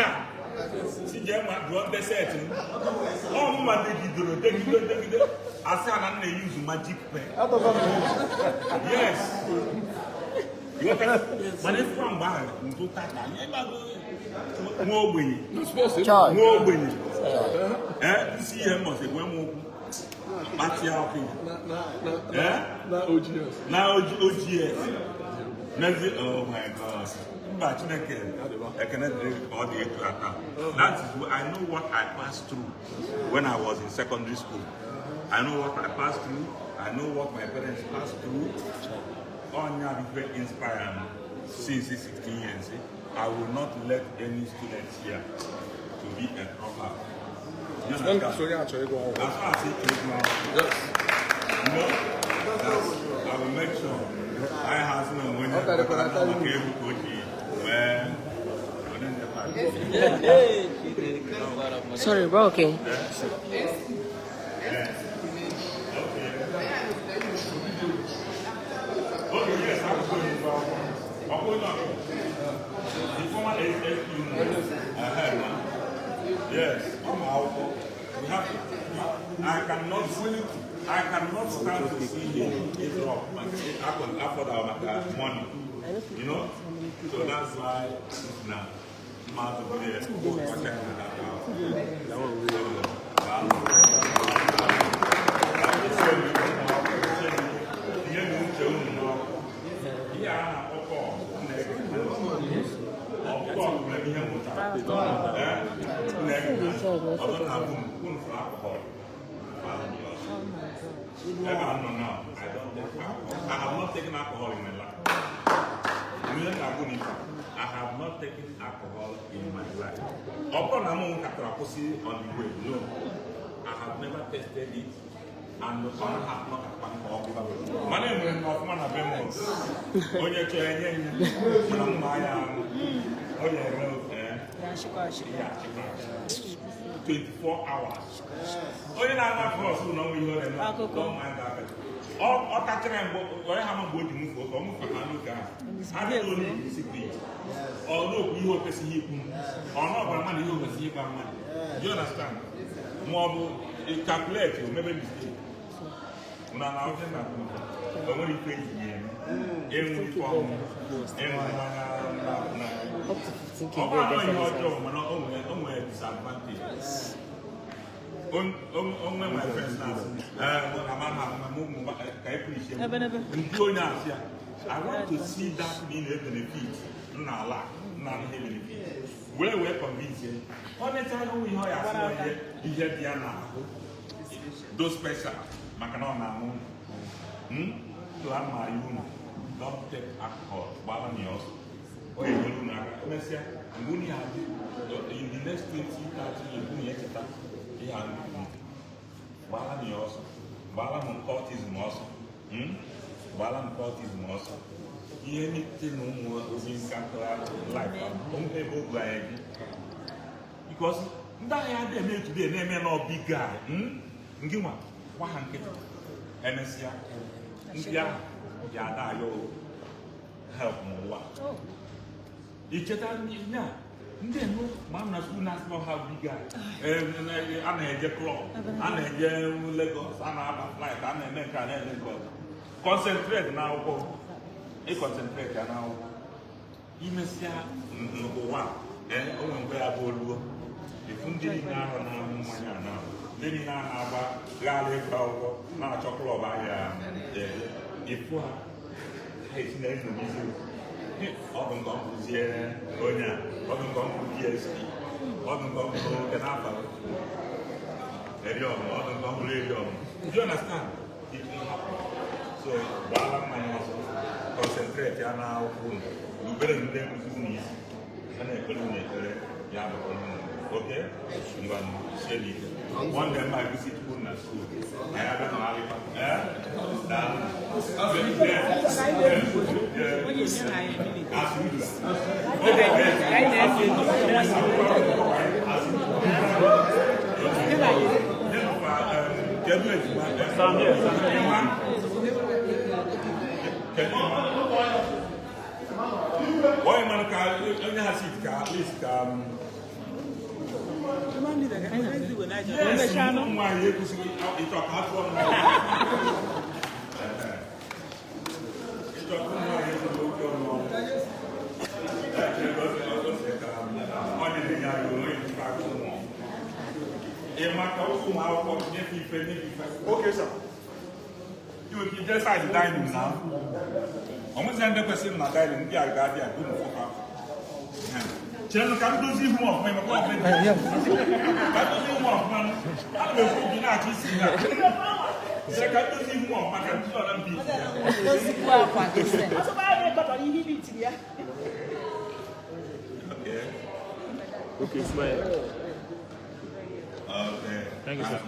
Speaker 7: si jee ma gụọ ndị set m. Ọ mụma degidere degide degide asị a na m na-eyuzu magic pen. Yes. Mana ịfụkwa mgbe ahụ ntụ tata ihe gbago nwa ogbenye nwa ogbenye ee isi ihe mbọsị gwe m ụkwụ kpatịa ọkịja ee
Speaker 3: Na OGS.
Speaker 7: Na OGS Mezi, oh my God. Mba Chineke, ekene dịrị gị ka ọ dị etu a taa. That is, I know what I passed through when I was in secondary school. I know what I passed through. I know what my parents passed through. Onya bụ ife inspire me since 16 years. I will not let any student here to be a dropout. You understand?
Speaker 3: So onye achọ ịgụ akwụkwọ.
Speaker 7: As far as it is now,
Speaker 3: Yes.
Speaker 7: you know, that's, I will make sure I has no winner. Maka egwu ka o ji wee onye ndefa.
Speaker 5: Sorry, bro. Okay.
Speaker 7: Okay, yes, I'm going to I'm going to the former SSP. Yes, I'm out. We have to. I cannot stand to see him drop. I can afford our money. You know? So that's why now I have not taken alcohol in my life. I have not taken alcohol in my life. On the way, no. I have never tested it, and I have not. My name is 24 hours. Oh, you know, don't mind that. Ọ tachara mbụ onye ha ma mgbe o ji mụfu oke ọmụfu ha n'oge ahụ ha dị onye disiplit ọ n'okwu ihe o kwesịghị ikwu ọ na ọgwara mmadụ ihe o kwesịghị ịgwa mmadụ. Do you understand? Ma ọ bụ calculate o mebe mistake na na oche na o nwere ife eji ya eme enwe ife ọṅụṅụ enwe mmanya na ọ bụrụ na ihe ọjọọ mana o nwere disadvantage. Onwe my friends now, I want to see that being a benefit. Nala, none benefit. Where we're convinced, only those special, Macanon, to have my own, don't take alcohol, Balanios, or in the next 20, 30 years, gbala m cultism ọsọ, gbala m cultism ọsọ, ihe nite na ụmụ obi nkata life ebe oge anyị gị because ndị ahịa adịghị eme today na-eme na ọbi guy ngị nwa gwa ha nkịtị emesịa ndị ahụ ji ada ayọ help n'ụwa icheta ndị ndị enu ma m na school na asị ha big guy a na-eje club a na-eje Lagos a na-aba flight a na-eme nke a na-eme nke ọzọ. Concentrate na akwụkwọ, ị concentrate ya na akwụkwọ imesịa n'ụwa o nwere mgbe ya bụ oluo ifu ndị niile ahụ na-aṅụ mmanya na ndị niile ahụ na-agba ghala ịgụ akwụkwọ na-achọ klọb ahịa ifu ha ha esi na enomizi ọ bụ nke ọ bụzie onye a ọ bụ nke ọ bụ DSP ọ bụ nke ọ bụ nwoke n'afọ eriọm ọ bụ nke ọ bụrụ eriọm. Do you understand? It will happen. So gbala mmanya ọzọ concentrate ya na akwụkwọ unu rubere ndị nkụzi unu isi ha na-ekpere unu ekpere ya bụ unu. Okay? Ngwa sie n'ike. One day my visit unu na school. Anyị abịa na alịkwa. Daalụ. Why man ka onye ha sit ka at least ka yes nwa ya ekwesịghị ịchọ ka atụọ m ịchọ ka nwa ya ezigbo oke ọnụ Okay, sir. You just side dining now. Almost the question na dining, ndị a ga-abịa gụnụ fọka. Chere ka m dozie ihu ọfụma maka ọfụma. Ka m dozie ihu ọfụma. Ana m ekwu gị na-achọ isi ya. Chere ka m dozie ihu ọfụma ka m dozie ọna mbi isi ya.
Speaker 10: Dozikwa akwa gị sị.
Speaker 7: Okay.
Speaker 2: Okay, smile.
Speaker 7: Okay.
Speaker 2: Thank you, sir.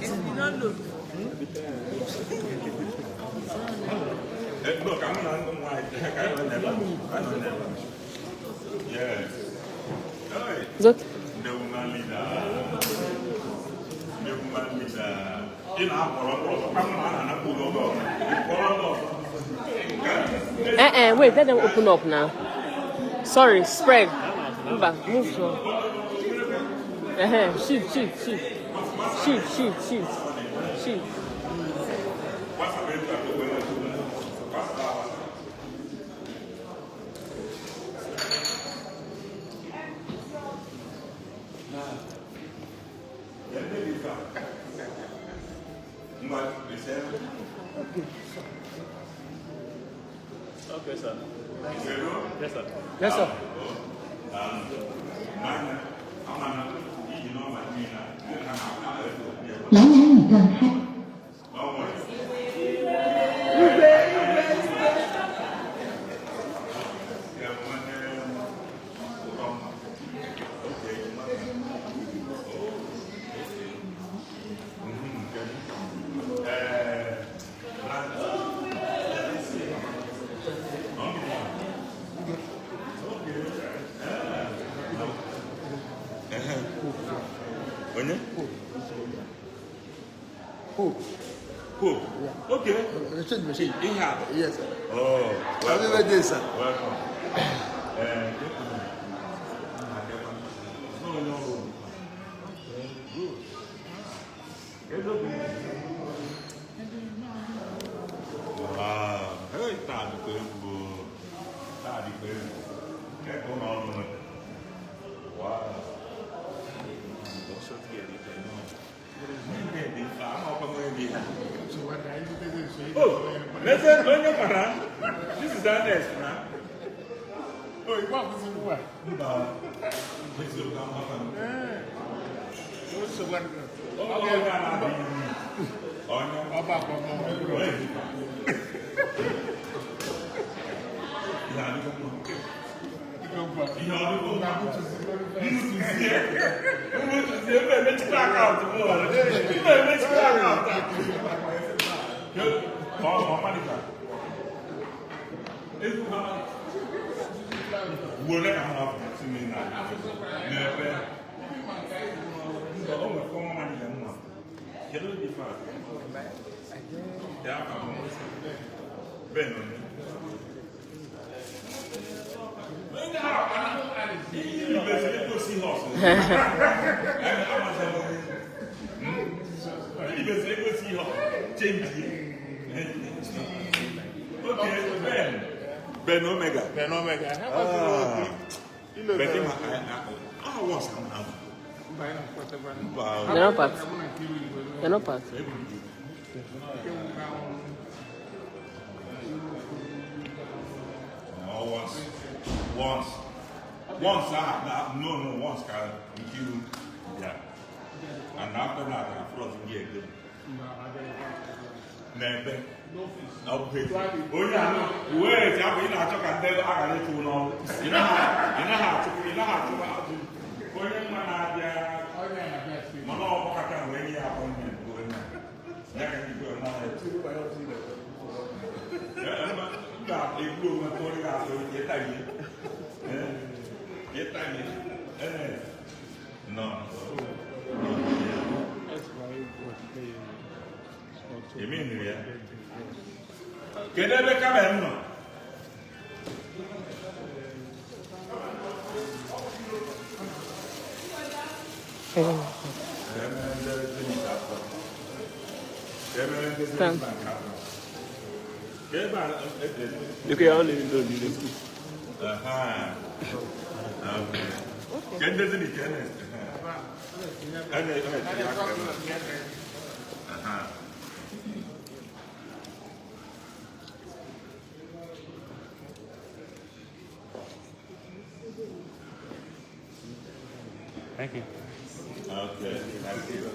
Speaker 10: You don't look.
Speaker 7: Look, I'm not Yes.
Speaker 5: It's okay.
Speaker 7: The woman leader. The woman leader.
Speaker 5: Wait, let them open up now. Sorry, spread. Mba, move to. Shift, shift, shift. Shift, shift, shift. Shift.
Speaker 2: Okay, sir. Yes, sir. Yes, sir.
Speaker 7: Onye?
Speaker 8: Pope.
Speaker 7: Pope.
Speaker 8: Yeah.
Speaker 7: Okay.
Speaker 8: Change machine.
Speaker 7: Ihab.
Speaker 8: Yes, sir.
Speaker 7: Oh.
Speaker 8: Happy birthday, sir.
Speaker 7: Welcome. Wow. Hey, Wow. Oh, listen, this is Ernest, man.
Speaker 2: Oh, you want to see what?
Speaker 7: Okay, Ben. Ben Omega.
Speaker 2: Ben Omega.
Speaker 7: Ah. Ben, I want some now.
Speaker 5: They're not part. They're not part.
Speaker 7: No, once. Once. Once, no, once can kill. Yeah. And after that, I froze again. Never. Okay. Oh yeah, wait, I'm going to talk and tell I got to know. You know how to, you know how to. No. You mean yeah? Can I come in?
Speaker 5: Stand.
Speaker 2: Okay, I'll leave it. Thank you.
Speaker 7: Okay, thank you.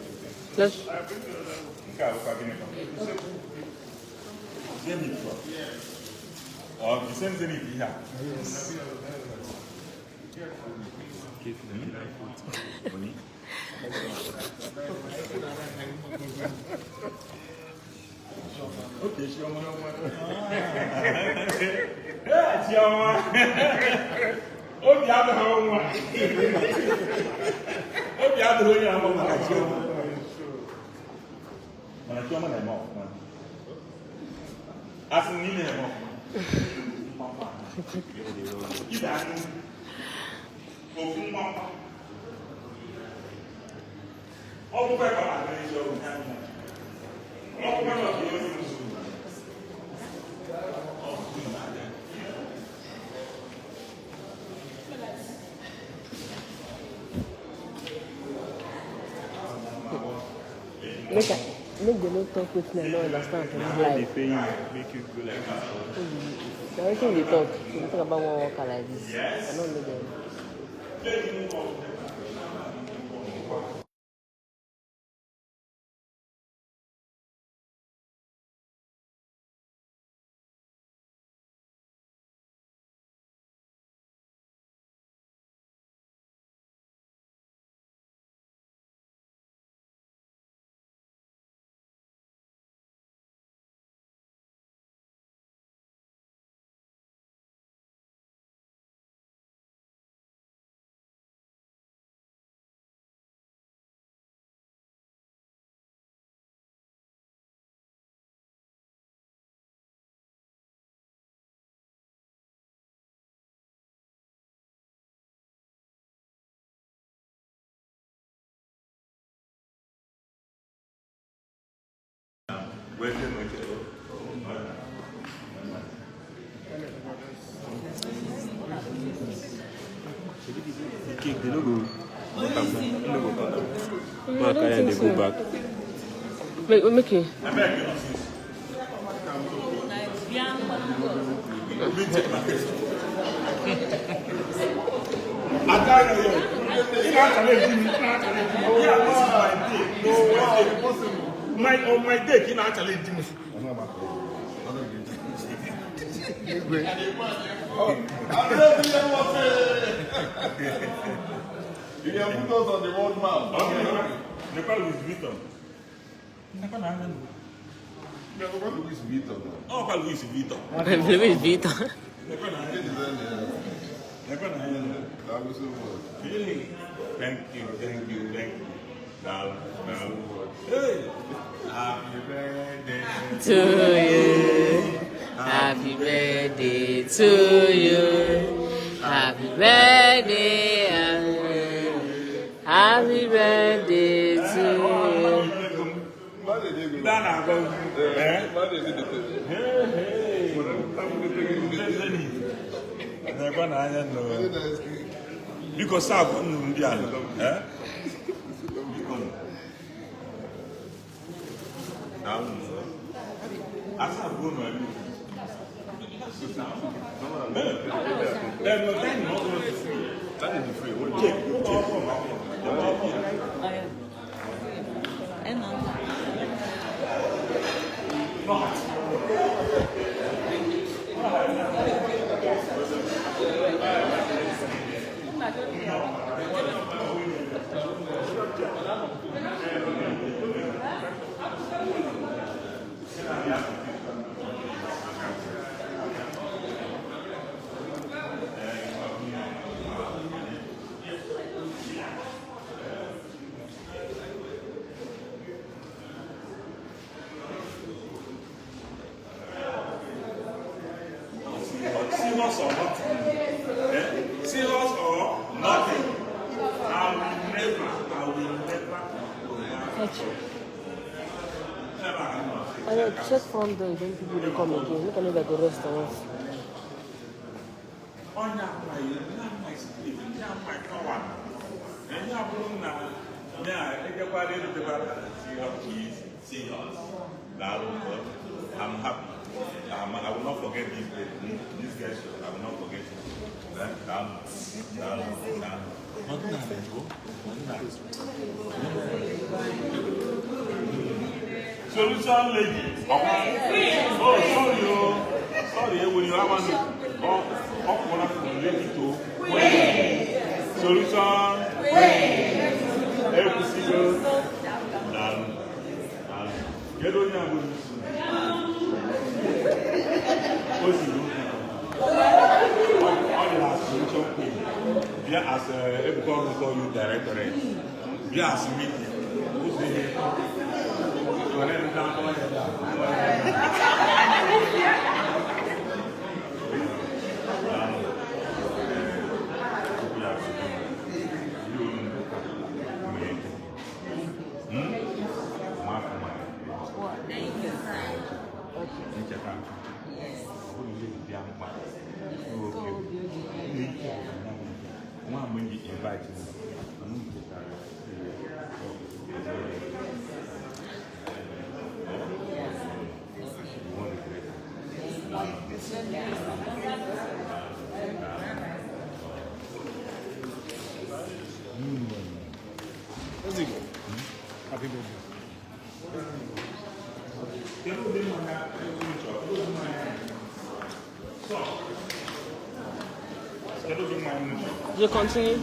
Speaker 5: Let's.
Speaker 7: Oh, the same thing here.
Speaker 8: Yes.
Speaker 7: Okay, Chioma. Ee, Chioma. Obi adịghị nwa. Obi adịghị onye ahụ maka Chioma. Mana Chioma na-eme ọfụma. Asị na ị na-eme ọfụma. Ibe anụ. Ofu nwa. Ọ bụkwa ebe a na-aga ezi ọrụ ya nwa. Ọ bụkwa na ọ bụ onye nzu. Ọ bụ na-abịa.
Speaker 5: Make them not talk with me, I don't understand for this life.
Speaker 2: They pay you, make you go like this.
Speaker 5: Now wetin they talk? They talk about one worker like this. I don't know them.
Speaker 2: The cake, they no go. They no go cut am.
Speaker 5: I
Speaker 2: Ma
Speaker 5: don't
Speaker 2: carry am
Speaker 5: think
Speaker 2: dey
Speaker 5: so.
Speaker 2: go back.
Speaker 5: Wait, wait, make you.
Speaker 7: My on my day, you know, challenge me.
Speaker 3: You can put us on the world map.
Speaker 7: Okay, Nekwa Louis Vuitton. Nekwa na anya.
Speaker 3: Nekwa Louis Vuitton.
Speaker 7: Oh, kwa Louis Vuitton.
Speaker 5: Louis Vuitton.
Speaker 7: Nekwa na anya. Nekwa na anya.
Speaker 3: Thank you so much.
Speaker 7: Thank you, thank you, thank you. Daalụ, daalụ. Hey, happy birthday
Speaker 5: to you. Happy birthday to you. Happy birthday. Happy birthday to you.
Speaker 7: Ndị a na-agwa eh? Hey, hey. Nekwa na anya nọ. Biko saa nnụ ndị a. Eh? Biko. Daalụ. Asa bụ ụnụ eme. Serious or nothing? Eh? Serious or nothing? I will never.
Speaker 5: I know, check front door when people will come again. Look at me like a restaurant.
Speaker 7: Onye amaghị, onye amaghị spirit, onye amaghị power. Onye abụrụ na ya ejekwara erutekwara serious. Daalụ. I'm happy. I will not forget this day. This gesture, I will not forget it. Daalụ. Daalụ. Daalụ. Solution lady. Oh, sorry, oh. Sorry, when you have one, oh, oh, lady to solution. Every single. Daalụ. Daalụ. Kedu onye abụrụ isi? As Ebuka Onunkwo Youth Directorate, bịa as meeting. Ụzọ ihe. Were ndị akọ ya ebe a.
Speaker 2: Happy birthday.
Speaker 7: Kedu ụdị mmanya unu chọrọ? Kedu ụdị mmanya? Sọ. Kedu ụdị mmanya unu chọrọ?
Speaker 5: You continue.